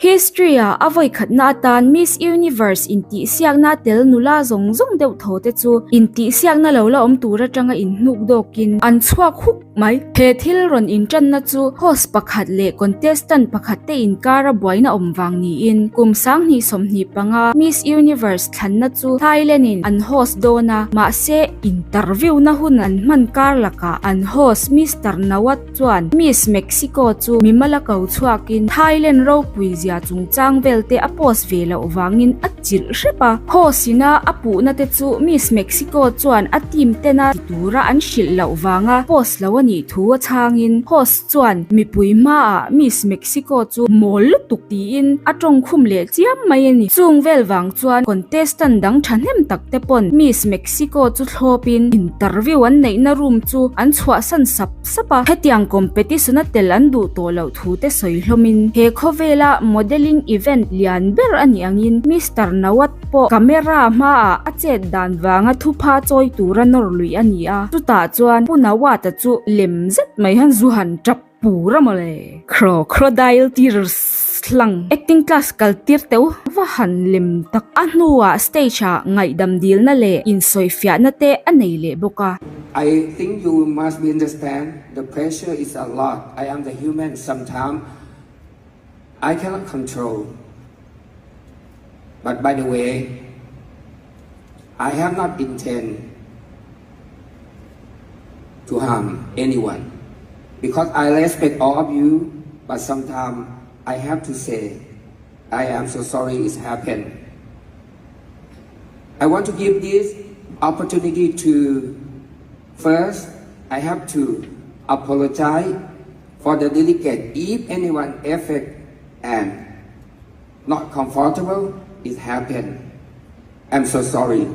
History-ah a vawikhatna atan Miss Universe intihsiakna tel nula zawng zawng deuh tho te chu intihsiakna lo la awm tur atanga inhnuk dawkin an chhuak huk mai. He thil rawn intanna chu host pakhat leh contestant pakhat te inkara buaina awm vang niin kum 2025 Miss Universe thlanna chu Thailand-in an host dawn a, mahse interview-na hun an hman kar lakah an host Mister Nawat chuan Miss Mexico chu mimal a ko chhuakin Thailand ropui zia chungchang vel te a post ve loh vangin a chilh hrep a. Host ina a puhna te chu Miss Mexico chuan a team tena ti tura an hrilh loh vanga post lo a nih thu a chhangin host chuan mipui hmaah Miss Mexico chu mawl lutuk tiin a tawngkhum leh chiam mai a ni. Chung vel vang chuan contestant dang thahnem tak te pawn Miss Mexico chu thlawpin interview an neihna room chu an chhuahsan sap sap a, hetiang competition a tel an duh tawh loh thu te sawi hlawmin he khawvela modelling event lian ber a nih angin Mister Nawat pawh camera hmaah a chet dan vanga thupha chawi tura nawr luih a ni a, chutah chuan Pu Nawat-a chu lem zet mai hian zu han tap pur a mawle. Crocodile tears hlang acting class kal tir teuh va han lem tak a hnuah stage ah ngaihdam dilna leh insawifiahna te a nei leh bawk a. I think you must be understand the pressure is a lot I am the human sometime I cannot control but by the way I have not intend to harm anyone because I respect all of you but sometimes I have to say I am so sorry it's happened. I want to give this opportunity to first I have to apologize for the delegate if anyone affect and not comfortable it happened. I'm so sorry.